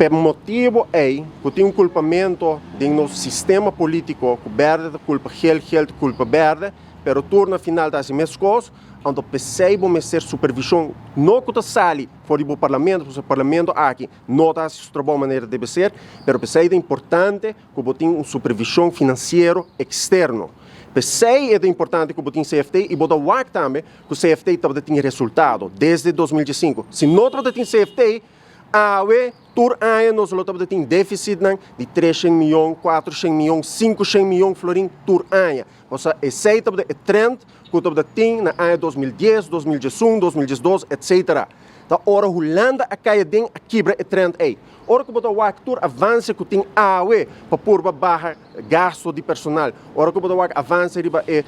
P'e motibo ei ku tin un kulpamento den nos sistema polítiko ku bèrdè ta kulpa gel, gel ta kulpa bèrdè, pero tur na final ta hasi meskos, anto p'esei bo mester supervishon no ku ta sali for di bo parlamento, pasobra parlamento aki no ta hasi su trabou manera debe ser, pero p'esei ta importante ku bo tin un supervishon finansiero eksterno. P'esei e ta importante ku bo tin CFT i bo ta wak tambe ku CFT tabata tin resultado desde 2005. Si no tabata tin CFT, awe tur aña nos lo tabata tin déficitnan di 300 mion, 400 mion, 500 mion florin tur aña. Pasobra esei tabata e trend ku tabata tin na aña 2010, 2011, 2012, etcetera. Ta ora Hulanda a kai aden a kibra e trend ei. Ora ku bo ta wak tur avanse ku tin awe pa purba baha gasto di personal, ora ku bo ta wak avanse riba e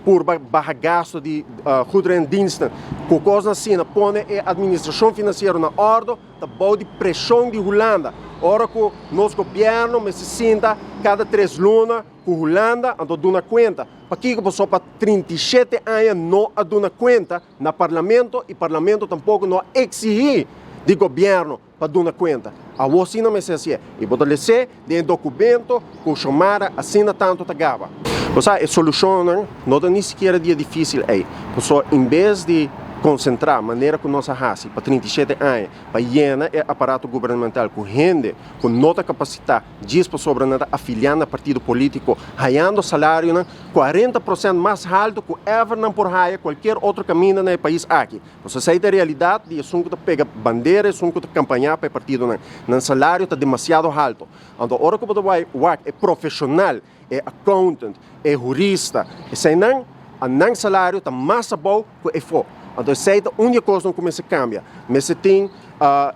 purba baha gasto di goederen en diensten, ku kosnan asina pone e administrashon finansiero na òrdo, ta bou di preshon di Hulanda. Ora ku nos gobièrnu mester sinta kada tres luna ku Hulanda anto duna kuenta. Pakiko? Pasobra pa 37 aña no a duna kuenta na parlamento i parlamento tampoko no a eksihí di gobièrnu pa duna kuenta. Awor si no mester hasié. I bo ta les'é den e dokumento ku Xiomara asina tantu ta gaba. Bo sa, e solushonnan no ta ni sikiera dia difísil ei. Pasobra en bes di konsentrá manera ku nos a hasi pa 37 aña pa yena e aparato gubernamental ku hende ku no ta kapasitá djis pasobra nan ta afiliá na partido polítiko hayando salarionan 40% mas haltu ku ever nan por haya kualkier otro kaminda na e pais aki. Nos esei ta e realidat di esun ku ta pega bandera, esun ku ta kampañá pa e partidonan. Nan salario ta demasiado haltu. Anto ora ku bo ta bai wak e profeshonal, e accountant, e hurista, eseinan, a nan salario ta mas abou ku efo. Anto esei ta un di e kosnan ku mester kambia. Mester tin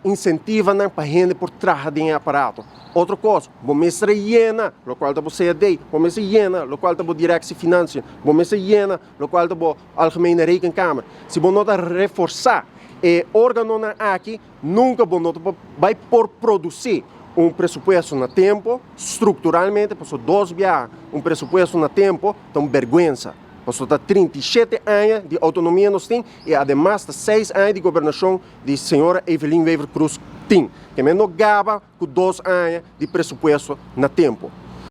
insentivanan pa hende por traha den e aparato. Otro kos, bo mester a yena lokual ta bo CAD, bo mester yena lokual ta bo Directie Financiën, bo mester yena lokual ta bo Algemene Rekenkamer. Si bo no ta reforsá e órganonan aki, nunka bo no ta bai por produsí un presupuesto na tempu, strukturalmente, pasobra dos biaha un presupuesto na tempu ta un bèrgwensa. Pasobra ta 37 aña di outonomia nos tin i ademas ta 6 aña di gobernashon di señora Evelyn Wever-Croes tin. Ke men no gaba ku 2 aña di presupuesto na tempu.